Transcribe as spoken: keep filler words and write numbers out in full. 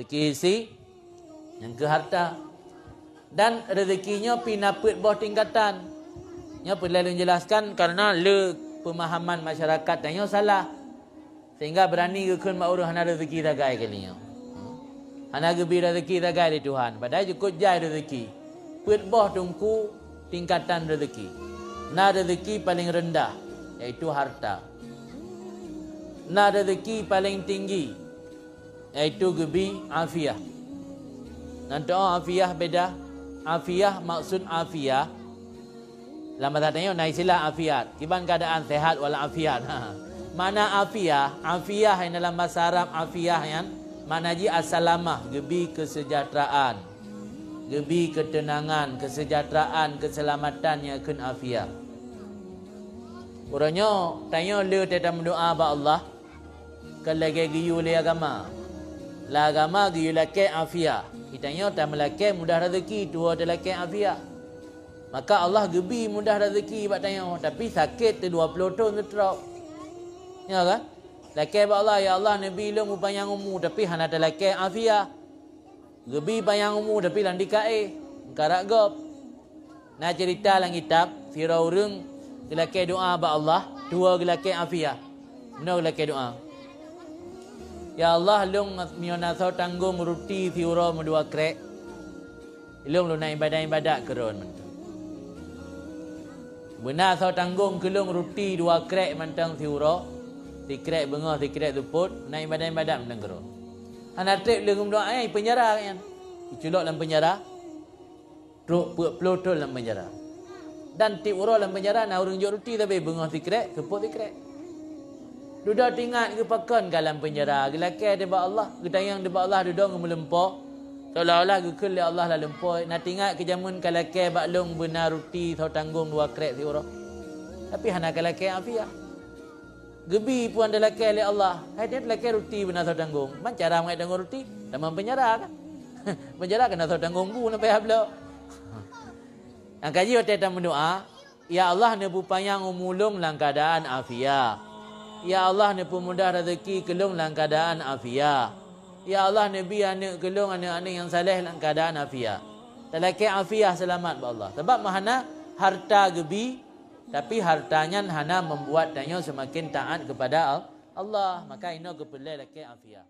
Kisi nyang keu harta. Dan rezeki nyoe pih na peuet boh tingkatan. Nyoe peureulée lôn jelaskan karena le pemahaman masyarakat tanyoe salah. Sehingga berani geukheun bak ureuëng hana rezeki sagai kali nyoe. Hana geubi rezeki sagai lé Tuhan, padahai jukôt jai rezeki. Peuet boh teungku tingkatan rezeki. Na rezeki paling rendah, yaitu harta. Na rezeki paling tinggi, yaitu geubi afiah. Nan teu'oh afiah beda. Afiah maksud afiah, lam bahasa tanyoe na istilah afiat. Kiban keadaan sehat wal afiat. Makna afiah, afiah nyang dalam bahasa Arab afiah nyan makna jih as-salamah, geubi kesejahteraan, geubi ketenangan, kesejahteraan, keselamatan nyang kheun afiah. Uroe nyoe tanyoe le teutameudoa bak Allah, kon lagée geuyue lé agama. Lam agama geuyue lakée afiah. Geutanyoe tameulakée mudah rezeki, tuwoe talakée afiah. Maka Allah geubi mudah rezeki bak tanyoe, tapi sakét teudua ploh thon seutrok. Ya kan? Lakée bak Allah, "Ya Allah, neubi lôn meupanyang umu," tapi hana talakée afiah. Geubi panyang umu tapi lam dikaéh, meukarat gob. Na ceurita lam kitab, sidroe ureuëng geulakée doá bak Allah, tuwoe geulakée afiah. Meunoe geulakée doá, "Ya Allah, lôn meunyoe na soe tanggong ruti siuroe meudua krék, lôn lôn na iébadat-iébadat keu droe mantong." Beuna soe tanggong keu lôn ruti dua krék mantong siuroe, sikrék beungoh, sikrék seupôt, na iébadat-iébadat mantong keu droe. Hana treb lé geumeudoá, eh, peunjara nyan. Iculok lam peunjara, trok peuet ploh thon lam peunjara. Dan tieb uroe lam peunjara na ureuëng jok ruti sabe beungoh sikrék, seupôt sikrék. Dudoe teuingat geupakon ka lam peunjara, geulakée teuh bak Allah, geutanyong teuh bak Allah dudoe ngon meulumpoe. Seolah-olah geukheun lé Allah lam lumpoe, "Na teuingat keu jameun kalakée bak lôn beuna ruti soe tanggong dua krék siuroe? Tapi hana kalakée afiah." Geubi peue nyang talakée lé Allah. Hai nyan talakée ruti beuna soe tanggong. Man cara mangat tanggong ruti? Tamong peunjara kan? Peunjara keu na soe tanggong bu na payah bloe. Nyang ka jih watée tameudoá, "Ya Allah, neupeupanyang umu lôn lam keuadaan afiah. Ya Allah, neupeumudah rezeki keu lôn lam keuadaan afiah. Ya Allah, neubi aneuëk keu lôn aneuëk-aneuëk nyang saleh lam keuadaan afiah." Talakée afiah seulamat bak Allah. Sabab meuhana harta geubi, tapi harta nyan hana membuat tanyoe seumaken taát keupada Al-, Allah. Maka inoe geupeureulée lakée afiah.